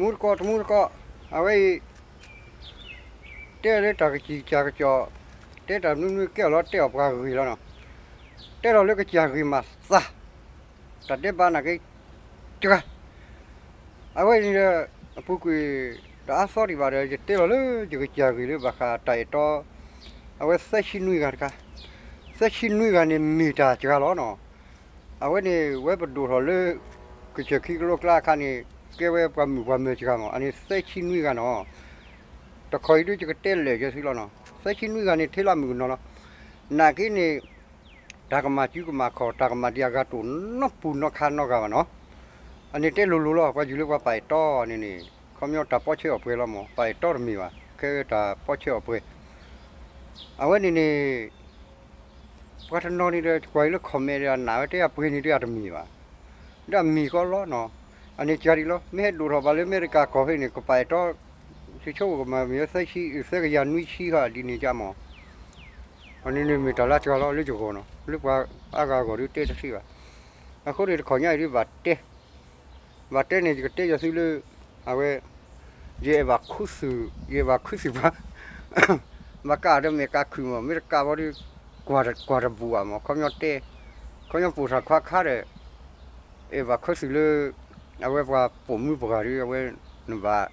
မူတကိးတမူတကိး, အဝဲအံၤ တဲလၢတၢ်ကစံၣ်ကစၢ်ကစီၣ်, တဲတၢ်မနုၤမနုၤကဲအီၤလီၤ တဲအီၤပှၤဂ့ၢ်လီၤနီၤ, တဲလီၤလၢကစၢ်ဂ့ၢ်မၤသး, တၢ်ဒဲးဘးနာ်က့ တဂၤ အဝဲန့ၣ်ဒီး အပူၤကွံာ် တအါသီဒံးဘၣ်ဒီး ယတဲလီၤလၢယကစၢ်ဂ့ၢ်လၢဘၣ်ဃးတၢ်အဲၣ်တီ, အဝဲသၢဆံနွံဂၤတခါ, သၢဆံနွံဂၤန့ၣ်မ့ၢ်တၢ်စှၤလီၤနီၤ, အဝဲန့ၣ်ဝဲပဒိၣ်ထီၣ်လၢ ကစၢၢ်ခံကလိကျါအခါန့ၣ် ကဲဝဲပှၤမုၣ်ပှၤမၢၤစှၤမး အန့ၣ်သၢဆံနွံဂၤနီၤ, တခီအံၤဒုးယကတဲလၢာ်က့ၤသုလီၤနီၤ, သၢဆံနွံဂၤန့ၣ် ထဲလၢအမုၣ်ကနီၤလီၤ, နာ်က့န့ၣ် တၢ်ကမၤစုကမၤခီၣ် တၢ်ကမၤဒံးအဂၤတအိၣ်နီတပူၤနီတခါနီတဂၤဘၣ်နီၤ, အန့ၣ်တဲလိၤလိၤလီၤ, ပှၤယူၤလၢပှၤပာ်အဲၣ်တီန့ၣ်န့ၣ် ခီပညီတၢ်ပီဆၢအီၣ်ပှဲၤလီၤမး, ပာ်အဲၣ်တီတမ့ၢ်ဘၣ်, ခဲတၢ်ပီဆၢအီၣ်ပှဲၤ, အဝဲန့ၣ်န့ၣ် ပှၤတနီၤန့ၣ်ဒီး ကွၢ်အံၤလၢ comment ဒီးအနာ်ဝဲ တဲအပှဲၤန့ၣ်ဒီးအတမ့ၢ်ဘၣ်, ဒီးအမ့ၢ်ကီးလီၤနီၤ, အန့ၣ်ကဒ်လီၤ, မ့ၢ်ဟဲဒိၣ်ထီၣ်ဘၣ်လၢအမဲရကၤကီၢ်ဖဲန့ၣ် ကပာ်အဲၣ်တီ ဆံဆိကမၤမ့ၢ်သၢဆံ သၢကယၤနွံဆံဃီဒ်န့ၣ်ကမး, အန့ၣ်န့ၣ်မ့ၢ်တၢ်လၢစှၤလီၤလၢယဂီၢ်နီၤ, လၢပှၤအါဂၤအဂီၢ်ဒုးတဲတသ့ဘၣ်, အဃိန့ၣ်တခီညါအံၤဒုးဘၣ်တဲ ဘၣ်တဲန့ၣ် ယကတဲယသုလၢ အဝဲ ယအဲၣ်ဘၣ်ခူသူၣ် ယအဲၣ်ဘၣ်ခူသူၣ်ပှၤ ဘၣ်ကးဒီးမဲာ်ကးခုၣ်မး မ့ၢ်တကးဘၣ်ဒီး ကွၢ်တဘူၣ်ဘၣ်မး ခီပညီတဲ ခီပညီပိာ်ထီၣ်ခွါခါဒီး အဲၣ်ဘၣ်ခူသူၣ်လၢ အဝဲပှၤပိာ်မုၣ်ပှၢ်ဒီး အဝဲ နဘၣ်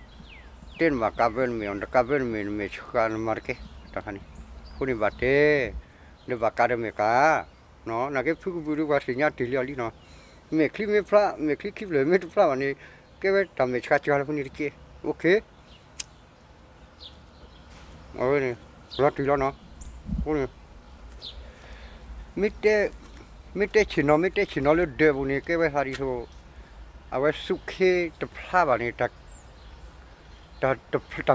တဲနဘၣ်ကးဘၢနမဲာ်အီၤ နတကးဘၢနမဲာ် နမဲာ်ဆှးနမၤတကဲ တၢ်ခါန့ၣ် အဃိန့ၣ်ဘၣ်တဲ ဒီးဘၣ်ကးဒီးမဲာ်ကး နာ်က့ဖုကဘုးဒုးပှၤသ့ၣ်ညါတ့ၢ်လံအီၤလံနီၤ, မဲာ်ချံမ့ၢ်ဖျါ မဲာ်ချံခံဖျၢၣ်မ့ၢ်တဖျါဘၣ်န့ၣ် ကဲဝဲတၢ်မဲာ်ဆှးစှၤလၢဖိန့ၣ်တက့ၢ်, အဝဲန့ၣ် လီၤတံၢ်လီၤနီၤ, အဃိန့ၣ် မ့ၢ်တဲဆ့ၣ်နီၤ မ့ၢ်တဲဆ့ၣ်နီၤလၢဒၢးပူၤန့ၣ် ကဲဝဲသးဒ်သိး အဝဲစူးခ့တဖျါဘၣ်န့ၣ် တၢ်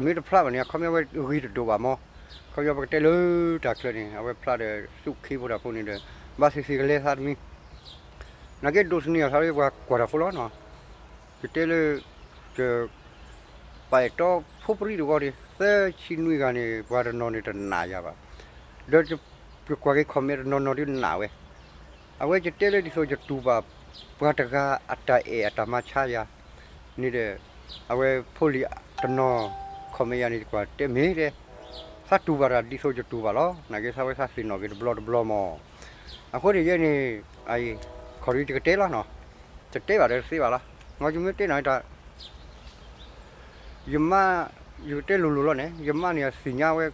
မ့ၢ်တဖျါဘၣ်န့ၣ် အခီပညီဝဲဂ့ၤတဒိၣ်ဘၣ်မး, ခီပညီပကတဲလၢတၢ်ချၢန့ၣ် အဝဲဖျါဒီးစူးခ့ဖိတၢ်ဖိန့ၣ်ဒီး ဘၣ်သ့ၣ်သ့ၣ်ကလဲၤသးတမံၤ, နာ်က့ဒိးသန့ၤအသးလၢပှၤကွၢ်တၢ်ဖိလီၤနီၤ, ယတဲလၢ ယ ပာ်အဲၣ်တီဖိပရံတဝီန့ၣ် သၢဆံနွံဂၤန့ၣ် ပှၤတနီၤန့ၣ် တနာ်ယၤဘၣ်, ဒီးယကွၢ်က့ၤ comment တနီၤနီၤဒုးနာ်ဝဲ, အဝဲယတဲလၢဒ်သိးယတူၢ်ဘၣ် ပှၤတဂၤအတၢ်အဲၣ်အတၢ်မၤဆါယၤန့ၣ်ဒီး အဝဲဖိလံၤတနီၤ comment ယၤန့ၣ် ယကွၢ်တဲမ့ၢ်တဲ သးတူၢ်ဘၣ်တၢ်ဒ်သိးယတူၢ်ဘၣ်လီၤ, နာ်က့သးဝဲသးသ့ၣ်နီၣ်က့ၤတဘျီတဘျီမး, အဃိန့ၣ်ယဲန့ၣ် အံၤ ခီဒုးယကတဲလီၤနီၤ, ယတဲဘၣ်ဒီးသ့ဘၣ်လီၤ, မ်ယမ့ၢ်တဲနီၤတၢ် ယမါ ယကတဲလိၤလိၤလီၤန့ၣ် ယမါန့ၣ်အသ့ၣ်ညါဝဲ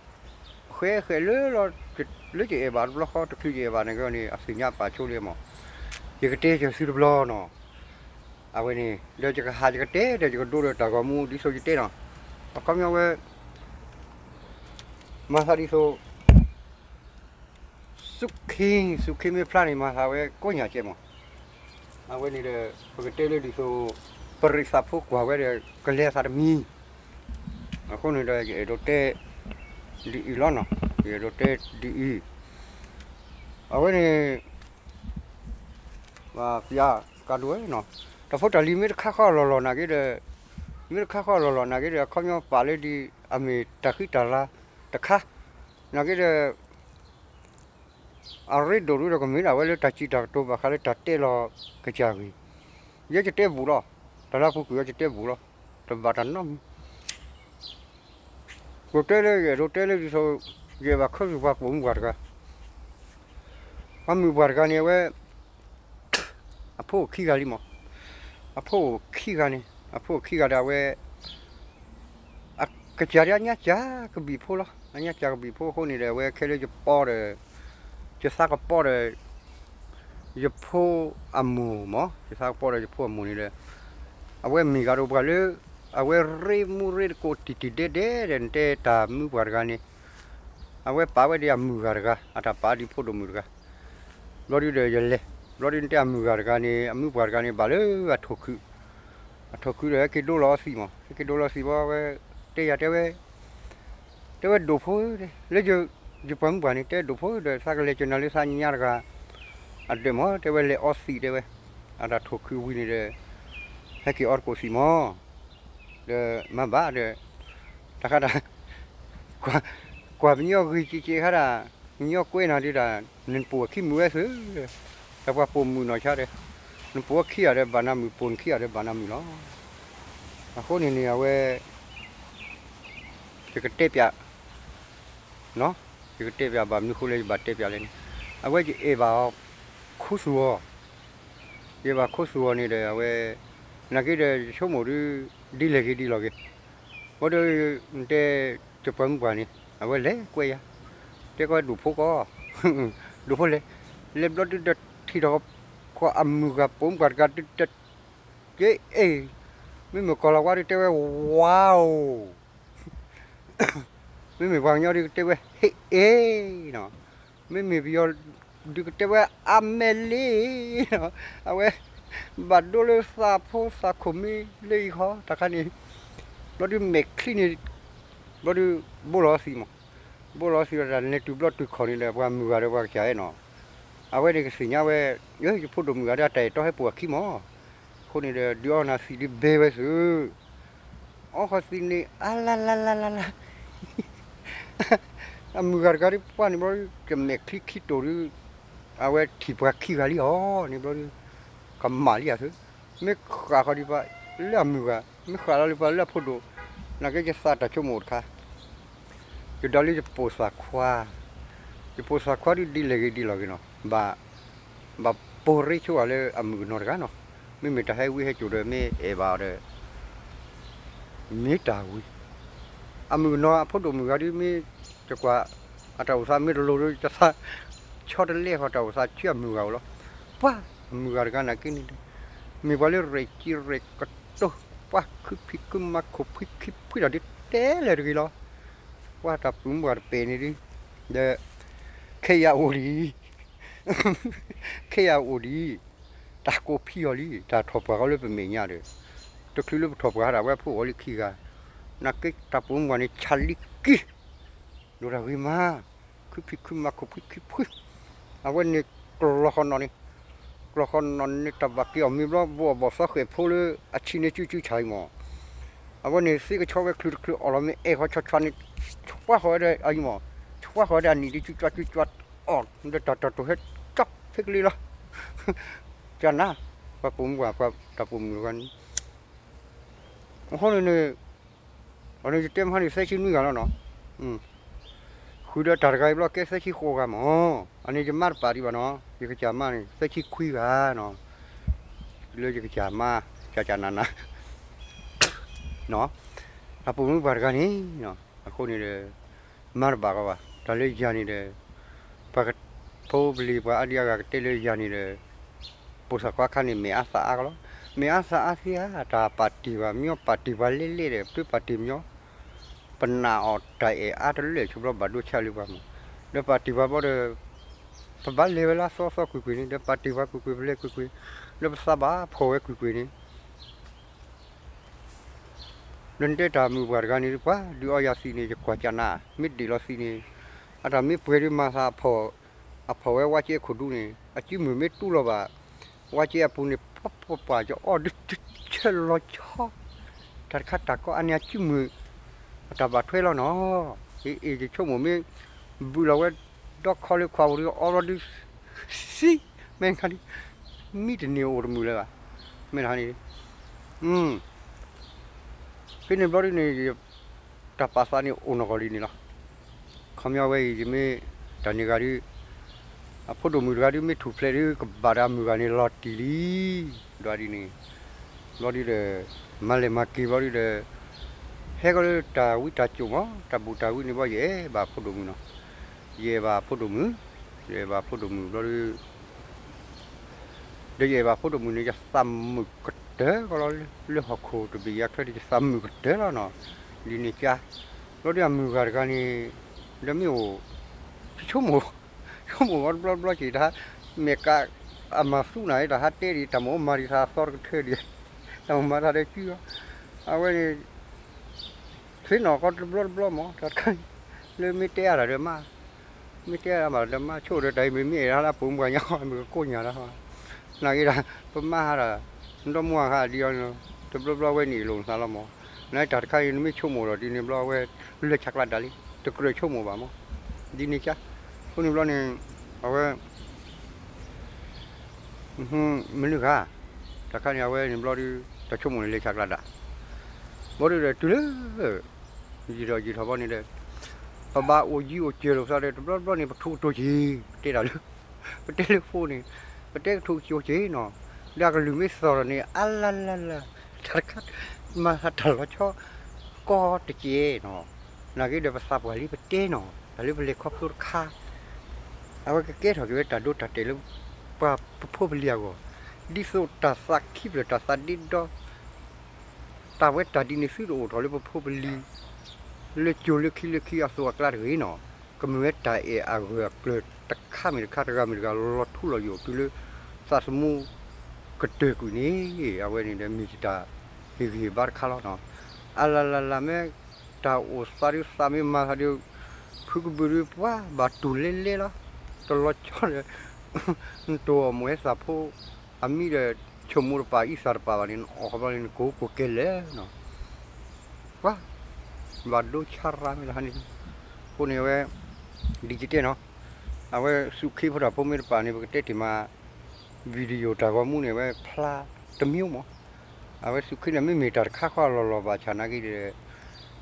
ဃဲဃဲလၢလီၤ လၢယအဲၣ်ဘၣ်တဘျီဃီ တချုးယအဲၣ်ဘၣ်န့ၣ်ကန့ၣ် အသ့ၣ်ညါပာ်ဆိလံမး, ယကတဲယသုတဘျီနီၤ, အဝဲန့ၣ် ဒီးယကဟးယကတဲဒီး ယကဒိဒီးတၢ်ဂီၤမူဒ်သိးယတဲနီၤ, အခီပညီဝဲ မၤသးဒ်သိး စူးခ့ စူးခ့မ့ၢ်ဖျါန့ၣ် မၤသးဝဲကိးညါကဲမး, အဝဲန့ၣ်ဒီး ပကတဲလၢဒ်သိး ပရံးသးဖိကွၢ်ဝဲဒီး ကလဲၤသးတမံၤ, အဃိန့ၣ်ဒီး ယအဲၣ်ဒိးတဲ ဒ်အံၤလီၤနီၤ, ယအဲၣ်ဒိးတဲဒ်အံၤ, အဝဲန့ၣ် ပျးကးဒိၣ်ဝဲနီၤ, တၢ်ဖိတၢ်လံၤမ့ၢ်တခါဃီအလီၢ်လီၢ်နာ်က့ဒီး မ့ၢ်တခါဃီအလီၢ်လီၢ်နာ်က့ဒီး အခီပညီပာ်လၢဒ်အမ့ၢ်တၢ်ဃံတၢ်လၤတခါ, နာ်က့ဒီး အရ့ဒိၣ်ဒုဒီးကမ့ၢ်ဒၣ်ဝဲလၢတၢ်စံးတၢ်ကတိၤ ဘၣ်ဃးလၢတၢ်တဲလီၤကစၢ်ဂ့ၢ်, ယဲယတဲဘူးလီၤ, တၢ်လၢပူၤကွံာ်ယဲယတဲဘူးလီၤ, တဘၣ်တၢ်နီတမံၤ ပတဲလၢယအဲၣ်ဒိးတဲလၢဒ်သိး ယအဲၣ်ဘၣ်ခီဖျိပှၤပိာ်မုၣ်ပှၢ်တဂၤ, ပှၤမုၣ်ပှၢ်တဂၤန့ၣ် အဝဲ အဖိအိၣ်ခံဂၤလံမး, အဖိအိၣ်ခံဂၤန့ၣ် အဖိအိၣ်ခံဂၤဒီးအဝဲ အကစၢ်ဒၣ်အညါစၢ်ကဘံၣ်ဖိလီၤ, အညါစၢ်ကဘံၣ်ဖိအဃိန့ၣ်ဒီး အဝဲခဲလၢယပီဒီး ယသးကပီဒီး ယဖိအမိၢ်မး, ယသးကပီဒီးယဖိအမိၢ်န့ၣ်ဒီး အဝဲမ့ၢ်ဂၤဒီးပှၤလၢ အဝဲရ့မူရ့တကိးတံၢ်တံၢ်ဒဲဒဲဒီး နတဲတၢ်မုၣ်ပှၢ်တဂၤန့ၣ် အဝဲပာ်ဝဲဒ်အမုၢ်ဂၤတဂၤ အတၢ်ပာ်ဒ်ဖိဒိၣ်မုၣ်တဂၤ, ဘျီဒုဒီးယလဲၤ ဘျီဒုန့ၣ်တဲအမုၢ်ဂၤတဂၤန့ၣ် အမုၣ်ပှၢ်တဂၤန့ၣ် ဘၣ်လၢအထိၣ်ခုး, အထိၣ်ခုးဒီးဟဲက့ၤဒိလီၤအီသံးမး, ဟဲက့ၤဒိလီၤအီသံးဘၣ်ဝဲ တဲယၤတဲဝဲ တဲဝဲဒိၣ်ဖိဧၢ, လၢယပှၤမုၣ်ပှၢ်န့ၣ် တဲဒိၣ်ဖိဒီး သးကလဲၤကနၤလၢသးညါတဂၤ အဒၢးမး, တဲဝဲလဲၤအီသံးတဲဝဲ, အတၢ်ထိၣ်ခုးဝံၤန့ၣ်ဒီး ဟဲက့ၤအီတကိးသံးမး, ဒီးမၤဘၣ်ဒီး တၢ်ဃးတၢ် ကွၢ်ပညီဂ့ၤက့ၤက့ၤခါဒၣ် ပညီကွဲးနၤဒုဒၣ် နပိာ်အခံမုာ်ဝဲသု, တၢ်ပှၤပိာ်မုၣ်နီၢ်ဆါဒီး နပိာ်အခံဂၤဒီးဘၣ်နၤမုာ် ပိာ်နခံဂၤဒီးဘၣ်နၤမုာ်လီၤ. အဃိန့ၣ်န့ၣ် အဝဲ ယကတဲပျး ယကတဲပျးဘၣ်မနုၤဃိလၢယဘၣ်တဲပျးလဲၣ်န့ၣ်, အဝဲယအဲၣ်ဘၣ်အီၤ ခိသူၣ်အီၤ, ယအဲၣ်ဘၣ်ခိသူၣ်အီၤန့ၣ်ဒီး အဝဲ နာ်က့ဒီးယဆိကမိၣ်ဒုး ဒ်လဲၣ်ဂ့ၤဒ်လဲၣ်ဂ့ၤ, ဘၣ်ဒီး နတဲ ယပှၤမုၢ်ပှၢ်န့ၣ် အဝဲလဲၤကွဲယၤ, တဲကီးဒိၣ်ဖိကီး, ဒိၣ်ဖိလဲၤ, လဲၤဘျီဒုးဒီးထံၣ်ထီၣ် ကွၢ်အမုၢ်ဂၤပိာ်မုၢ်ပှၢ်တဂၤဒုးဒီး က့အ့ၣ်, မ့မ့ၢ်ကီၢ်လၤဝါဒုးတဲဝဲ ဝါအိၣ်, မ့မ့ၢ်ပှၤကညီဒုးကတဲဝဲ ဟ့ၣ်အ့ၣ်နီၤ, မ့မ့ၢ်ပယီၤဒုးကတဲဝဲ အမဲာ်လ့နီၤ, အဝဲ ဘၣ်ဒိလၢသးဖိသးခိၣ်မ့ၢ်လၢအံၤဃီ တၢ်ခါန့ၣ်, ဘျီဒုးမဲာ်ချံန့ၣ် ဘျီဒုး ဘိလီၤသံးမး, ဘိလီၤသံးဒီးတၢ်လဲၤတုၤဘျီတုၤခီၣ်န့ၣ်ဒီး ပှၤမုၢ်ဂၤဒီးပှၤကစၢ်အဲၣ်နီၤ, အဝဲန့ၣ်ကသ့ၣ်ညါဝဲ ယဖိဒိၣ်မုၢ်ဂၤဒီးအတၢ်အဲၣ်တီဟဲပှၤခံမး, အဃိန့ၣ်ဒီး ဒုးအီနၤသံးဒုးဘဲဝဲသုး အီဃီသံးန့ၣ် အါလါလါလါလါလါ, အမုၢ်ဂၤတဂၤဒုးပှၢ်န့ၣ်ဘျီဒုး ကမဲာ်ချံခံတိာ်ဒုး အဝဲထံၣ်ပှၤခံဂၤလံအီၤန့ၣ်ဘျီဒုး ကမၣ်လံဧါသု, မ့ၢ်ဃၣ်ဃီဒံးပှၤလၢအမုၢ်ဂၤ မ့ၢ်ဃၣ်လီၤလံပှၤလၢအဖိဒိၣ်, နာ်က့ယသးတၢ်ဆိကမိၣ်တခါ ယဒိးလၢယပိာ်သးခွါ, ယပိာ်သးခွါဒုးဒ်လဲၣ်ဂ့ၤဒ်လဲၣ်ဂ့ၤနီၤ, ဘၣ် ဘၣ်ပိာ်ရ့ဆိဝဲလၢအမုၢ်ကနီၤတဂၤနီၤ, မ့မ့ၢ်တၢ်ဟဲဝံဟဲစိာ်ဒီးမ့ၢ်အဲၣ်ဘၣ်အီၤဒီး မ့ၢ်တၢ်ဝံၤ, အမုၢ်ကနီၤအဖိဒိၣ်မုၢ်ဂၤဒုးမ့ၢ် ယကွၢ် အတၢ်အိၣ်သးမ့ၢ်တလိၤဒီး ယသး ဆီတလဲဃီတၢ်အိၣ်သးဆူအမုၢ်ဂၤအိၣ်လီၤ, ပှၤ အမုၢ်ဂၤတဂၤနာ်က့န့ၣ်ဒီး မ့ၢ်ပှၤလၢရဲၣ်ကံရဲၣ်ကတိၤ ပှၤခုဖံးခုမၤခိၣ်ဖံးခံဖံးတၢ်ဒုးတဲလဲၣ်တဂ့ၤလီၤ, ပှၤတၢ်ပူၤမုၢ်ပှၢ်တပဲာ်န့ၣ်ဒုး ဒီး ခဲယၤအိၣ်ဒံး ခဲယၤအိၣ်ဒံး, တၢ်ကိးဖံးအီၤလံ တၢ်ထီၣ်ပှၢ်ဃီလၢပမဲာ်ညါဒီး, တချုးလၢပထီၣ်ပှၢ်တၢ်ဝဲဖိအီၤလံခံဂၤ, နာ်က့တၢ်ပိာ်မုၣ်ပှၢ်န့ၣ် ဆါလံကံ, ဒိၣ်တၢ်ဂ့ၤမး, ခုဖံးခုမၤခိၣ်ဖံးခံဖု, အဝဲန့ၣ်ကျီၢ်ဃီနီၢ်န့ၣ်, ကျီၢ်ဃီနီၢ်န့ၣ် တၢ်ဘၣ်က့ၤအီၣ်မ့ၤဘျီ ဘိးအဘီၣ်သီဃဲၣ်ဖိလၢအဆံးန့ၣ် ကၠူကၠူဆၣ်အံၤမး, အဝဲန့ၣ်သ့ကဆီဝဲချုးတချုးအီၣ်လီၤမ့ၢ်အဲၣ်ဃီဆီဆီန့ၣ်, ဆှါဃီၤဝဲဒၣ်အံၤမး, ဆှါဃီၤဝဲဒၣ်အနံၣ်ဒ်ကၠူကၠူကၠူအီၣ် ဒီးတၢ်တၢ်တိာ်ဟဲကၠီဖဲကလံလီၤ, ကနၤ, ပှၤပိာ်မုၣ်ပှၢ် ပှၤတၢ်ပိာ်မုၣ်တဂၤန့ၣ်, အဃိန့ၣ်န့ၣ်, အန့ၣ်ယတဲမဟါန့ၣ် သၢဆံနွံဂၤလီၤနီၤ, ဃုာ်ဒီးတၢ်တဂၤအံၤဘျီကဲသၢဆံဃိးဂၤမး, အန့ၣ်ယမါတပာ်ဒံးဘၣ်နီၤ, ယကစၢ်မါန့ၣ် သၢဆံခွံဂၤနီၤ, လၢယကစၢ်မါ ကၢ်ကၢ်နးနး တၢ်ပိာ်မုၣ်ပှၢ်တဂၤန့ၣ်, အဃိန့ၣ်ဒီး မါတဘၣ်ကီဘၣ် တၢ်လၢယၤန့ၣ်ဒီး, ပှၤကဖိပလံၤပှၤအါဒံအါဂၤကတဲလၢယၤန့ၣ်ဒီး, ပိာ်သးခွါခါန့ၣ် မဲာ်အါသးအါကီလီၤ, မဲာ်အါသးအါသ့ဧါ, တၢ်ပာ်တ့ၢ်ပှၤမညီ ပာ်တ့ၢ်ပှၤလဲၣ်လဲၣ်ဒီး ပတပာ်တ့ၢ်မညီ, ပနာ်အီၤတၢ်အဲၣ်အါတလၢာ်ဆိဘျီဘၣ်ဒိဆါလၢပှၤမး, ဒီးပာ်တ့ၢ်ပှၤဘျီဒီး ပဘၣ်လဲၤဝဲလၢအသီသီကွ့ၢ်ကွ့ၢ်န့ၣ် ဒီးပာ်တ့ၢ်ပှၤကွ့ၢ်ကွ့ၢ် ပလဲၤကွ့ၢ်ကွ့ၢ်, ဒီးပသးဘၣ်ဖှီၣ်ဝဲကွ့ၢ်ကွ့ၢ်န့ၣ် ဒီးနတဲတၢ်မုၣ်ပှၢ်တဂၤန့ၣ် ပှၤဒုးအီယၤသံးန့ၣ် ယကွၢ်ကနၤ, မ့ၢ်ဒ့ၣ်လီၤသံးန့ၣ်, အတၢ်မ့ၢ်ပှဲၤဒုးမၤသးအဖီၣ်, အဖီၣ်ဝဲဝါကဲခိၣ်ဒူန့ၣ် အစုမုၢ်မ့ၢ်တူၢ်လီၤဘၣ်, ဝါကဲအပူၤန့ၣ် ပှၤပှၤပှၤယအီၣ်ဒုးဆၢလီၤဆီ, တၢ်တခါတၢ်ကီအန့ၣ်အစုမုၢ်, အတၢ်ဘၣ်ထွဲလီၤနီၤ, အ့ၣ်အ့ၣ်ယဆိကမိၣ်မ့ၢ်, ဘုၣ်လီၤဝဲ ဒီခီလၢခွါအိၣ်ဒုးအီလီၤဒုး စံး, မ့ၢ်ခါဒုး, မံတန့ၢ်အိၣ်တမုာ်လၢၤဘၣ်, မ့ၢ်တဟါန့ၣ်, ဖဲန့ၣ်ဘျီဒုးန့ၣ်, တၢ်ပာ်သးန့ၣ်အိၣ်နီၢ်ကီၢ်လံန့ၣ်လီၤ, ခီပညီဝဲအံၤ ယမ့ၢ်တၢ်န့ၢ်ဂၤဒုး, အဖိဒိၣ်မုၣ်တဂၤဒုးမ့ၢ်ထူၣ်ဖျဲးဒုး ကဘၣ်ဒီးအမုၢ်ဂၤန့ၣ်လီၤတံၢ်လံ, ဒ်ဒ်န့ၣ်, ဘျီဒုးဒီး, မၤလဲၢ်မၤက့ၤဘျီဒုးဒီး, ဟဲကီးလၢတၢ်ဝံတၢ်စိာ်မး တၢ်ဘူၣ်တၢ်ဝံန့ၣ်ဘျီ ယအဲၣ်ဘၣ်ဖိဒိၣ်မုၣ်နီၤ, ယအဲၣ်ဘၣ်ဖိဒိၣ်မုၣ်, ယအဲၣ်ဘၣ်ဖိဒိၣ်မုၣ်ဘျီဒုး ဒီးယအဲၣ်ဘၣ်ဖိဒိၣ်မုၣ်န့ၣ် ယသးမုာ်ကတၢၢ်ကီးလီၤ, လၢဟီၣ်ခိၣ်တဘ့ၣ်ယၤချၢဒီး ယသးမုာ်ကတၢၢ်လီၤနီၤ, ဒ်န့ၣ်ကါ, ဘျီဒုးအမုၢ်ဂၤတဂၤန့ၣ်, ဒီးမ့ၢ်အိၣ်, ဆိကမိၣ်, ဆိကမိၣ်ဝဲတဘျီတဘျီက့ၤတၢ်, မ့ၢ်ကး, အမၤသူနၤတၢ်ဟးတဲဒံး တၢ်မ့ၢ်အိၣ်မၤဒံးသးသီတကထၢဒံး, တၢ်မ့ၢ်မၤတၢ်ဒီးစုလီၤ, အဝဲန့ၣ် သ့ၣ်နီၣ်ကီးတဘျီတဘျီမး တၢ်တခါန့ၣ်, လၢမ့ၢ်တဲအါတၢ်ဒီးမါ, မ့ၢ်တဲအါတၢ်မးဒီးမါဆိၣ်ဒီးတၢ်အံၤ မ့မ့ၢ်အဲၣ်ဒၣ်လၢအပိာ်မုၣ်ပှၢ်ညါ မ့ၢ်ကကိးညါလီၤ, နာ်က့ဒီး, ပမါဟးဒီး, ဒီမါဟးဒ်အံၤ, တဘျီဘျီဝဲန့ၣ်လိာ်နသးလီၤမး, နတၢ်တခါအံၤ နမ့ၢ်ဆိကမိၣ်ဒီးဒ်န့ၣ်ဘျီဝဲ, လဲၤဆါကျါဒၣ်လံ, တကြၢးဆိကမိၣ်ဘၣ်မး, ဒ်န့ၣ်ကါ, အဃိန့ၣ်ဘျီန့ၣ်, အဝဲ မနုၤဂၤ, တၢ်ခါန့ၣ် အဝဲန့ၣ်ဘျီဒုး တၢ်ဆိကမိၣ်န့ၣ် လဲၤဆါကျါဒၣ်, ဘီဒုဒီးတုၤလၢ ယံာ်ထီၣ်ယံာ်ထီၣ်ဘီန့ၣ်ဒီး ပဘၣ်အိၣ်ယံၤအိၣ်စၢၤလိာ်ပသးဒီး တဘျီတဘျီန့ၣ် ပထူးကတိၤက့ၤ ပတဲတၢ်လၢ ပတဲလၢဖိန့ၣ် ပတဲကထူးကၠိက့ၤနီၤ, ဒီးအကလုၢ်မ့ၢ်သီၣ်ထီၣ်န့ၣ် အလါလါလါ တၢ်တခါ မၤသးတၢ်လီၤဆီ ကီတကဲနီၤ, နာ်က့ဒီးပသးပှၢ်လံပတဲနီၤ, တၢ်လၢပလဲၤခီဖျိတခါ အဝဲကကဲထီၣ်က့ၤဝဲတၢ်ဒိတၢ်တဲာ်လၢ ပှၤပဖိပလံၤအဂီၢ်, ဒ်သိးတၢ်သးခံဖျၢၣ်တၢ်သးဒ့ဒီ တၢ်ဝဲတၢ်ဒ်န့ၣ်သုတအိၣ်ထီၣ်လၢပဖိပလံၤ လၢကၠိလၢခံလၢခံအသိးအကျါတဂ့ၤနီၤ, ကမ့ၢ်ဝဲတၢ်အဲၣ်အဂၢၢ်အကျၢၤတခါမ့ၢ်တခါ တဂၤမ့ၢ်တဂၤ လီၤထူလီၤယိာ်တုၤလၢ သးသမူကတၢၢ်ကွံာ်န့ၣ် အဝဲန့ၣ်ဒီးမ့ၢ်ယတၢ်ဟ့ၣ်ဂံၢ်ဟ့ၣ်ဘါတခါလီၤနီၤ, အလၤလၤလၤမ့ၢ် တၢ်အိၣ်သးဒုးသးမ့ၢ်မၤသးဒုး ဖုကဘုးဒုးပှၤဘၣ်တူၢ်လဲလဲလီၤ, တလီၤဆီဒီး နတိၢ်အီၣ်မ့ၢ်ဝဲသးဖိ အမံဒီး ဆိကမိၣ်တပာ်အံသၣ်တပာ်ဘၣ်န့ၣ် နအီၣ်ဃီဘျီန့ၣ် နကိးကိးကဲလဲၣ်နီၤ, ပှၤ ဘၣ်ဒိဆါရၤမ့ၢ်တဟါန့ၣ်, အဃိန့ၣ်အဝဲ ဒ်ယတဲနီၤ, အဝဲစူးခ့ဖိတၢ်ဖိမ့ၢ်တပာ်န့ၣ် ပကတဲတ့ၢ်မး video တၢ်ဂီၤမူန့ၣ် အဝဲဖျါတမံၤမး, အဝဲစူးခ့န့ၣ် မ့မ့ၢ်တၢ်တခါဃီအလီၢ်လီၢ်ဘၣ်ဆၣ်နာ်က့ဒီး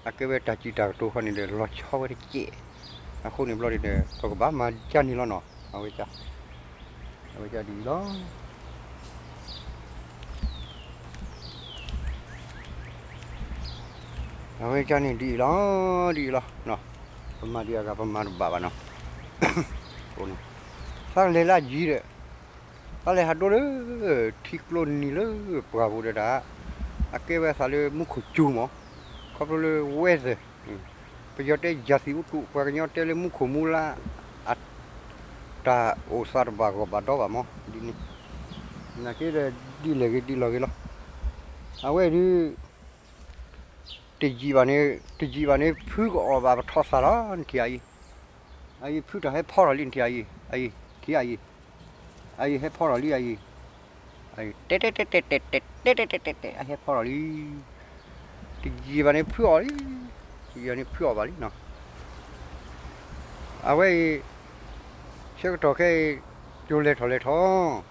အကဲဝဲတၢ်စံးတၢ်ကတိၤဃီန့ၣ်ဒီး လီၤဆီဝဲတကဲး, အဃိန့ၣ်ဘျီန့ၣ်ဒီး ပကဘၣ်မၤကၢ်န့ၣ်လီၤနီၤ, အဝဲကၢ် အဝဲကၢ်ဒ်အံၤလီၤ. အဝဲကၢ်န့ၣ်ဒ်အံၤလီၤ, ဒ်အံၤလီၤ, ပမၤဒံးအဂၤ ပမၤတဘၣ်ဘၣ်နီၤ, သးလဲၤလၢအယံၤဒီး သးလဲၤဟးဒိလၢ ထံကျိနံၤလၢပှၢ်ပူၤဒီးတၢ် အကဲဝဲသးလၢမူခိၣ်စူၤမး, ခီဖျိလၢ weather ပယီၤတဲ ရာသီဥတု ပှၤကညီတဲလၢမူခိၣ်မူလါ အတၢ်အိၣ်သးတဘၣ်ဂီၢ်ဘၣ်ဒီဘၣ်မး ဒ်န့ၣ်, နာ်က့ဒီးဒ်လဲၣ်ဂ့ၤဒ်လဲၣ်ဂ့ၤလီၤ, အဝဲဒုး တယံာ်ဘၣ်န့ၣ် တယံာ်ဘၣ်န့ၣ် ဖုကအီၣ်ဘၣ်ပထီၣ်သၣ်လီၤ နထံၣ်အအံၤ, အအံၤဖုတၢ်ဟဲဖီထီၣ်လံ နထံၣ်အအံၤ, အအံၤ ထံၣ်အအံၤ, အအံၤဟဲဖီထီၣ်လံအအံၤ, တဲတဲတဲတဲတဲတဲတဲတဲတဲတဲ အဟဲဖီထီၣ်လံ, တယံာ်ဘၣ်န့ၣ်ဖုအီၣ်လံ, တယံာ်ဘၣ်န့ၣ်ဖုအီၣ်ဘၣ်လံနီၤ, အဝဲအံၤ ဆၢကတီၢ်ခဲအံၤ ကၠိလဲၤထီၣ်လဲၤထီၣ်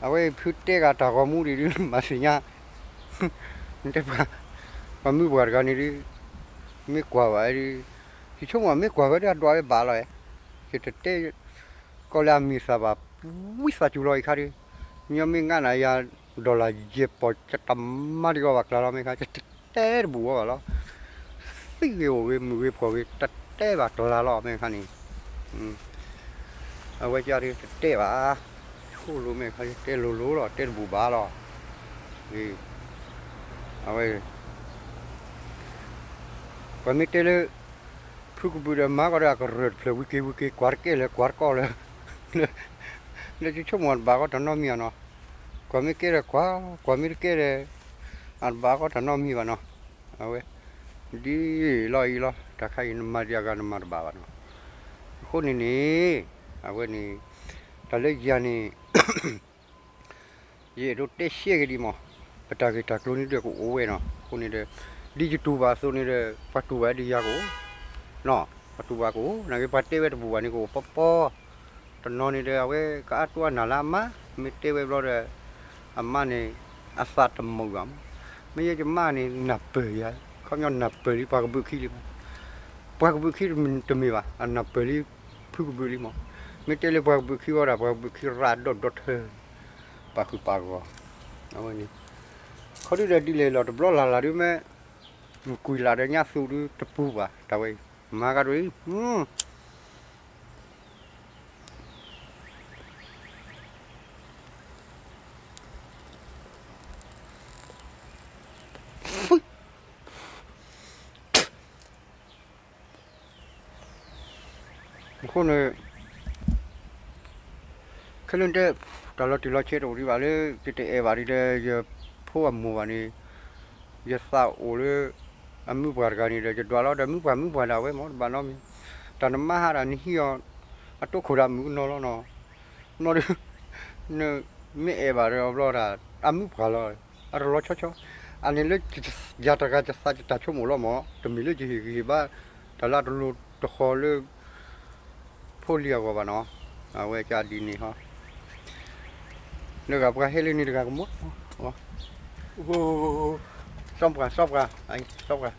အဝဲအံၤဖုတဲဂၤတၢ်ဂီၤမူဒံးဒုး မၤသ့ၣ်ညါ, နတဲပှၤ ပှၤမုၢ်ပှၢ်တဂၤန့ၣ်ဒုး မ့ၢ်ကွၢ်ဘၣ်ဒုး, ယဆိကမိၣ်မ့ၢ်ကွၢ်ဝဲဒၣ်အဒွးဝဲဘၣ်လီၤ, ယတတဲ ကီၢ်လၢအမံၤသးဘၣ် ဝံသးစူၤလီၤအံၤခါဒုး, ညီမ့ၢ်ငါနၤယၤ dollar ယဲၢ်ပီၢ် ယတမၤဒံးဂီၤဘၣ်ကျါလီၤ မ့ၢ်ခါ ယတတဲတဘူၣ်ဝဲဘၣ်လီၤ, သံဂ့ၤအိၣ်ဂ့ၤ မုာ်ဂ့ၤဖှီၣ်ဂ့ၤ တတဲဘၣ်ကျါလီၤ မ့ၢ်ခါန့ၣ် အဝဲကၢ်ဒုးတတဲဘၣ်, ဆိလိာ်မ့ၢ်ခါ တဲလိၤလိၤလီၤ တဲတဘူၣ်ဘၣ်လီၤ, အဝဲ ပှၤမ့ၢ်တဲလၢ ဖုကဘုးဒီးမၤကီးဒီးအကရၢၢ်တဖျၢၣ်ဝံၤက့ၤဝံၤက့ၤ ကွၢ်တကဲလၢၤ ကွၢ်တကီလၢၤ, လၢယဆိကမိၣ်တဘၣ်ကီးတၢ်နီတမံၤဘၣ်နီၤ, ကွၢ်မ့ၢ်ကဲဒီးကွၢ် ကွၢ်မ့ၢ်တကဲဒီး အတဘၣ်ကီးတၢ်နီတမံၤဘၣ်နီၤ, အဝဲ ဒ်လီၤအံၤလီၤ တၢ်ခါအံၤ နမၤဒံးအဂၤနမၤတဘၣ်ဘၣ်နီၤ, အဃိန့ၣ်န့ၣ် အဝဲန့ၣ် တၢ်လၢယၤန့ၣ် ယအဲၣ်ဒိးတဲရှဲဂ့ၤဒံးမး, ပတၢ်ဂ့ၢ်တၢ်ကျိၤန့ၣ်ဒီးကအိၣ်ဝဲနီၤ, အဃိန့ၣ်ဒီး ဒ်ယတူၢ်ဘၣ်အသိးန့ၣ်ဒီး ပှၤတူၢ်ဘၣ်ဒ်ယၤကအိၣ်, နီၤ, ပှၤတူၢ်ဘၣ်ကအိၣ် နာ်က့ပှၤတဲဝဲတဘူၣ်ဘၣ်န့ၣ်ကအိၣ်ပီပီ, တနီၤန့ၣ်ဒီး အဝဲကအါတူၢ်အနၢ်လၢအမါ, မ့ၢ်တဲဝဲဘျီဒီး အမါန့ၣ် အသးတမုာ်ဘၣ်မး, မ့ၢ်ယဲယမါန့ၣ် နၢ်ပၢၢ်ယၤ, ခီပညီနၢ်ပၢၢ်လံပှၤကဘုးခံလံမး, ပှၤကဘုးခံတမ့ၢ်ဘၣ် အနၢ်ပၢၢ်လံ ဖုကဘုးလံမး, မ့ၢ်တဲလၢပှၤကဘုးခံဝဲဒၣ် ပှၤကဘုးခံရၣ်ဒီၣ်ဒီထၢ ပာ်ဃုာ်ပာ်ဂီၤ, အဝဲန့ၣ် ခီဒုဒီးဒ်လဲၣ်လီၤတဘျီလၢ်လၢ်ဒုးမ့ၢ် ကွံာ်လၢ်ဒီးညါသူဒုးတပူၤဘၣ် တၢ်ဝဲအံၤ မၤကဒီးအံၤ အဃိန့ၣ် ခဲလၢာ်တဲ တၢ်လီၤတံၢ်လီၤဆဲးတအိၣ်ဒံးဘၣ်လၢ ယတအဲၣ်ဘၣ်ဒံးဒီး ယဖိအမိၢ်ဘၣ်န့ၣ် ယသးအိၣ်လၢ အမုၢ်ပှၢ်တဂၤန့ၣ်ဒီး ယဒွးလီၤဒီး မုၢ်ပှၢ်မုၢ်ပှၢ်ဒၣ်ဝဲမ့ၢ်တဘၣ်နီတမံၤ, တၢ်နမါဟးဒၣ်နဟံးအီၤ အတိခိၣ်ဒၣ်မုၣ်ကနီၤလီၤနီၤ, နီၢ်ဒုး နမ့ၢ်အဲၣ်ဘၣ်ဒီးအဘျီဒၣ် အမုၢ်ပှၢ်လီၤ, အတလီၤဆီဆီ, အန့ၣ်လၢ ယၤတဂၤယသးယတၢ်ဆိကမိၣ်လီၤမး, တမ့ၢ်လၢယဟ့ၣ်ဂံၢ်ဟ့ၣ်ဘါ တၢ်လၢအတလိၤတဃီၤလၢ ဖိလံၤအဂီၢ်ဘၣ်နီၤ, အဝဲကဒ်န့ၣ်ဟီ, လၢဂၤပှၤဟဲလၢန့ၣ်တဂၤကမီၤ, အိၣ် စီပှၤ စီပှၤ စီပှၤ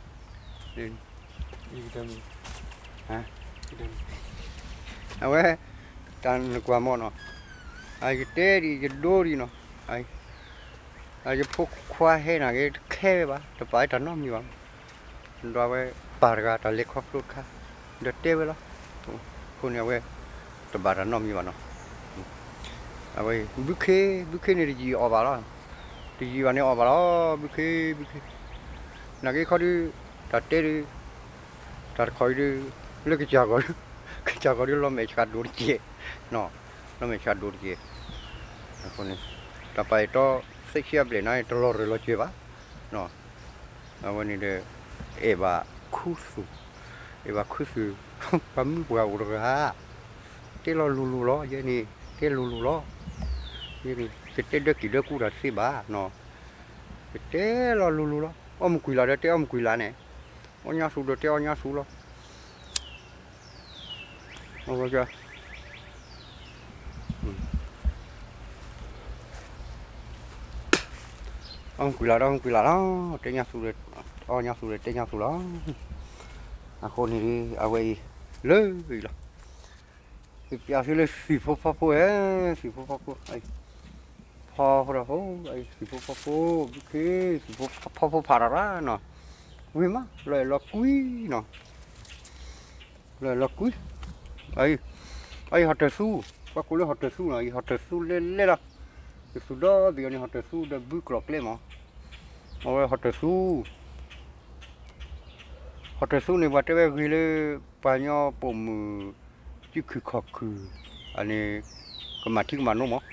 အဝဲ တၢ်နကွၢ်မီၢ်နီၤ, ယတဲဒံး ယဒိဒံးနီၤ, ယဖိခွါဟဲနာ်က့ တခဲဝဲဘၣ်, တပာ်တၢ်နီတမံၤဘၣ်. ဒီးအဝဲပၢ်တဂၤ တၢ်လဲၤခီဖျိတခါ ဒီးတဲဝဲလီၤ. အဃိန့ၣ် အဝဲတဘၣ်တၢ်နီတမံၤဘၣ်နီၤ. အဝဲ ဘုခ့ ဘုခ့န့ၣ် တယံာ်အီၣ်ဘၣ်လီၤ. တယံာ်ဘၣ်န့ၣ်အီၣ်ဘၣ်လီၤ ဘုခ့ ဘုခ့. နာ်က့ခီဒု တၢ်တဲဒု တၢ်တခီအံၤဒု လၢကစၢ်ဂီၤဒု ကစၢ်ဂီၤဒု လီၤမဲာ်ဆှးဒိၣ်တက့ၢ်, လီၤမဲာ်ဆှးဒိၣ်တက့ၢ်. အဃိန့ၣ် တၢ်ပာ်အဲၣ်တီ သ့ၣ်ဆံအဘျဲၣ်န့ၣ် တလီၤရၢၢ်လီၤစၢၤဘၣ်. အဝဲန့ၣ်ဒီး အဲၣ်ဘၣ်ခူသူၣ်, အဲၣ်ဘၣ်ခူသူၣ်, ပှၤမုၢ်ပှၢ်အိၣ်တဂၤ တဲလီၤလိၤလိၤလီၤ, ယဲန့ၣ် တဲလိၤလိၤလီၤ. ယဲန့ၣ် ယတဲဒၢက့ၤဒၢကူတၢ်တသ့ဘၣ်နီၤ, ယတဲလီၤလိၤလိၤလီၤ. အီၣ်မုၢ်ကွံာ်လၢ်ဒီးတဲအီၣ်မုၢ်ကွံာ်လၢ်န့ၣ်, အီၣ်ညါဆူၣ်ဒီးတဲအီၣ်ညါဆူၣ်လီၤ. အီၣ်မုၢ်ကွံာ်လၢ်ဒီးအီၣ်မုၢ်ကွံာ်လၢ်လီၤ, တဲညါဆူၣ်ဒီး အီၣ်ညါဆူၣ်ဒီးတဲညါဆူၣ်လီၤ. အဃိန့ၣ် အဝဲအံၤ လၢအံၤလီၤ. ယပျးသုလၢသံၣ်ဖိဖီဖိဧၢ, သံၣ်ဖိဖီဖိ, ဖီဖိဒီးဖိ, သံၣ်ဖိဖီဖိ, ဘုခ့, သံၣ်ဖိဖီဖိဖးတၢ်ရၣ်နီၤ, ဝံၤမး လီၤအဲၣ်လီၤကွံနီၤ, လီၤအဲၣ်လီၤကွံ. အံၤ ဟီၣ်တၢၢ်သူ, ပှၤကိးလၢဟီၣ်တၢၢ်သူနီၤ, အံၤဟီၣ်တၢၢ်သူလဲၣ်လဲၣ်လီၤ. ယသူၣ်ဒီဘ့ၣ်အီၤန့ၣ် ဟီၣ်တၢၢ်သူဒီးဘုကျိၤကျဲမး, အဝဲဟီၣ်တၢၢ်သူ ဟီၣ်တၢၢ်သူန့ၣ် ပှၤတဲဝဲဂ့ၤလၢ ပှၤကညီပိာ်မုၣ် စုခုၣ်ခီၣ်ခုၣ် အန့ၣ် ကမၤထံကမၤနိမး,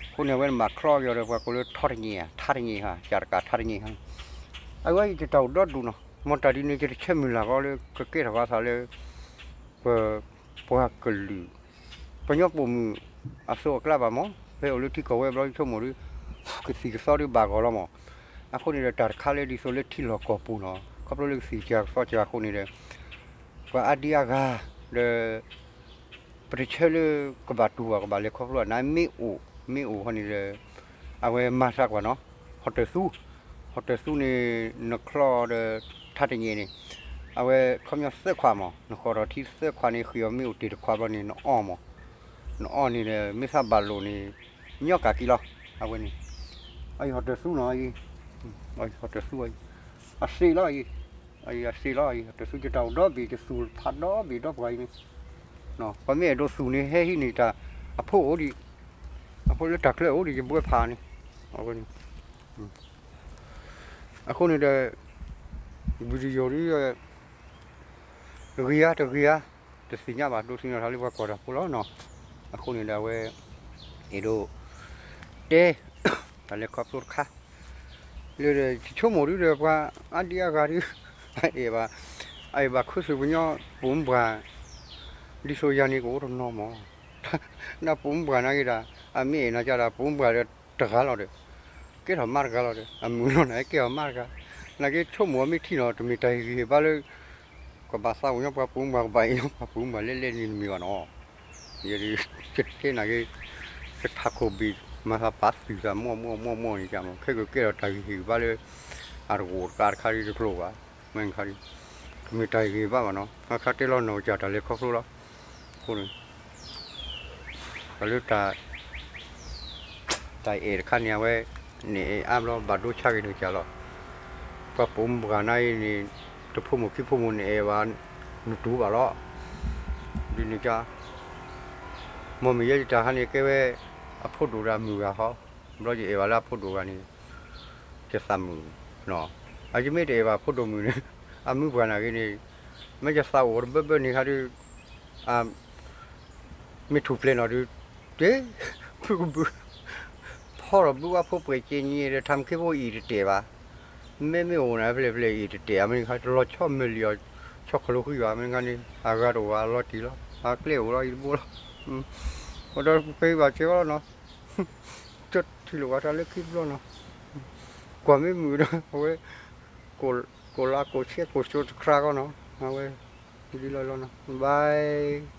အဃိန့ၣ် အဝဲမၤချီက့ၤအီၤဒီး ပှၤကိးလၢထီတညဲၣ်, ထါတညဲၣ်ဟါ, ကၢ်တကးထါတညဲၣ်ဟါ, အဝဲယတၢ်အိၣ်ဒီဒူၣ်နီၤ, မ်တၢ်ဒ်န့ၣ် ယတဆၢမုၢ်လၢ်ကီးလၢ ကကဲထီၣ်ဘၣ်သးလၢ ပ ပှၤကလုာ် ပှၤကညီပိာ်မုၣ် အစိအကျါဘၣ်မး, ဖဲအိၣ်လၢထံကီၢ်ဝဲဘျီဆိကမိၣ်ဒီး ကသံၣ်ကသီဒုးဘၣ်ဂီၢ်လီၤမး, အဃိန့ၣ်ဒီး တၢ်တခါလၢဒ်သိးလၢထံလီၢ်ကီၢ်ပူၤနီၤ, ခီဖျိလၢကသံၣ်ကစၢ်ကသီကစၢ်အဃိန့ၣ်ဒီး ပှၤအါဒံအါဂၤ ဒီး ပတဆၢလၢကဘၣ်တူၢ်ဘၣ် ကဘၣ်လဲၤခီဖျိဘၣ် နမ့ၢ်အိၣ် မ့ၢ်အိၣ်ဃီန့ၣ်ဒီး အဝဲမၤသးကွၢ်နီၤ, ဟီၣ်တၢၢ်သူ, ဟီၣ်တၢၢ်သူန့ၣ် နချီဒီးထါတညဲၣ်န့ၣ် အဝဲခီပညီသၢခွးမး, နဃီၤထီၣ်ထံသၢခွးန့ၣ် ဃ့ၢ်အီၤမ့ၢ်အိၣ်တ့ၢ်တခွးဘျီန့ၣ် နအီၣ်မး, နအီၣ်န့ၣ်ဒီး မ့ၢ်သးဘၣ်လိာ်န့ၣ် ညီကးက့ၤလီၤ, အဝဲန့ၣ် အအံၤဟီၣ်တၢၢ်သူနီၤ, အအံၤဟီၣ်တၢၢ်သူအံၤ အစ့လီၤအံၤ, အအံၤအစ့လီၤအံၤ ဟီၣ်တၢၢ်သူယတၢ်အိၣ်ဒီဘ့ၣ် ယသူၣ်ဖးဒီဘ့ၣ်ဒီပှၤအံၤန့ၣ်, ပှၤမ့ၢ်အဲၣ်ဒိးသူၣ်န့ၣ် ဟဲဟံးန့ၢ်တၢ်အဖိအိၣ်ဒံး, အဖိလၢတၢ်ချၢအိၣ်ဒံး ယဘှဲဖးန့ၣ်, အဝဲန့ၣ် အဃိန့ၣ်ဒီး video ဒ် ဂ့ၤဧါတဂ့ၤဧါ တသ့ၣ်ညါဘၣ် ဒိးသ့ၣ်နီၣ်ထီၣ်လၢပှၤကွၢ်တၢ်ဖိလီၤနီၤ, အဃိန့ၣ်ဒီးအဝဲ အဲၣ်ဒိး တဲ တၢ်လဲၤခီဖျိတခါ လၢဒီး ယဆိကမိၣ်ဒုဒီး ပှၤအါဒံအါဂၤဒု အအဲၣ်ဘၣ် အအဲၣ်ဘၣ်ခူသူၣ်ပညီ ပိာ်မုၣ်ပှၢ် ဒ်သိးယၤန့ၣ်ကအိၣ်တနီၤမး ဒီးပိာ်မုၣ်ပှၢ်နာ်က့ဒီး အမ့ၢ်အဲၣ်နာ်က့ဒီး ပိာ်မုၣ်ပှၢ်ဒီးတဂၤလီၤဒီး ကဲထီၣ်မါတဂၤလီၤဒီး အမုာ်လီၤန့ၣ် ကဲထီၣ်မါတဂၤ နာ်က့ဆိကမိၣ်အီၤမ့ၢ်ထံၣ်နီၤ တမ့ၢ်တၢ်ဟ့ၣ်ဂံၢ်ဟ့ၣ်ဘါလၢ ကဘၣ်သးအိၣ်ညီပှၤပိာ်မုၣ်ပှၢ် ကဘၣ်အဲၣ်ညီပှၤပိာ်မုၣ်ပှၢ်လဲၣ်လဲၣ်န့ၣ်တမ့ၢ်ဘၣ်နီၤ ယဲဒၣ် ယတဲနာ်က့ ယထးခိၣ်ဘ့ၣ် မၤသးပာ်သုၣ်သးမီၢ်မီၢ်မီၢ်မီၢ်န့ၣ် ကမ့ၢ် ခဲကကဲထီၣ်တၢ်ဂ့ၢ်ဟ့ၣ်ဂံၢ်ဘါလၢ အတကအိၣ်တကးတခါဒ်တကျိၤဘၣ် မ့ၢ်ခါဒ် တမ့ၢ်တၢ်ဂ့ၢ်ဟ့ၣ်ဂံၢ်ဟ့ၣ်ဘါဘၣ်နီၤ အခါတဲလီၤနီၢ်ကစၢ်တၢ်လဲၤခီဖျိလီၤ အဃိန့ၣ် တၢ်လၢတၢ် တၢ်အဲၣ်တခါန့ၣ် အဝဲ န့ၣ်အဲၣ်အါဘျီ ဘၣ်ဒိဆါက့ၤန့ၣ်ကၢ်လီၤ. ပှၤပိာ်မုၣ်ပှၢ်နၤအံၤန့ၣ် တဖိမိၢ်ခံဖိမိၢ်န့ၣ်အဲၣ်ဘၣ် နတူၢ်ဘၣ်လီၤ. ဒ်န့ၣ်ကၢ် မ်မ့ၢ်ယဲယတၢ်ဟါန့ၣ် ကဲဝဲ အဖိဒိၣ်ဒီးအမုၢ်ဂၤဟီ, ဘျီယအဲၣ်ဘၣ်လၢအဖိဒိၣ်ဂၤန့ၣ် ယသးမုာ်, အယမ့ၢ်တအဲၣ်ဘၣ်အဖိဒိၣ်မုၣ်န့ၣ် အမုၢ်ပှၢ်နၤဂ့ၤန့ၣ် မ့ၢ်ယသးအိၣ်တဘၢဘၢန့ၣ်ခါဒု မ့ၢ်ထူၣ်ဖျဲးနီၣ်ဒုး တ့ ဖုကဘုး ဖီထီၣ်ဘုးဝဲဖိပှဲၤက့ၤညံဒီး ထါမ့ၢ်ခ့ဖိအံၤတတဲာ်ဘၣ်. မ့မ့ၢ်အိၣ်န့ၣ် ဖျဲၣ်ဖျဲၣ်အံၤတတဲာ် အမ့ၢ်ခါတလီၤဆီမၢလံအီၤ ဆီခလိာ်ဃံဘၣ် မ့ၢ်ခါန့ၣ် အဂၤတအိၣ်ဘၣ် အလီၤတံၢ်လီၤ အကျဲအိၣ်လီၤအံၤတဘိလီၤ. ပဒီးဖဲဘၣ်ကဲလီၤနီၤ ကထံၣ်လိာ်ဝဲတၢ်လၢခံတဘျီနီၤ ကွၢ်မ့ၢ်မုာ်ဒီး အဝဲ ကိးလါကိးဆဲးကိး subscribe ကီးနီၤ အဝဲ ဒ်လီၤလီၤနီၤ bye.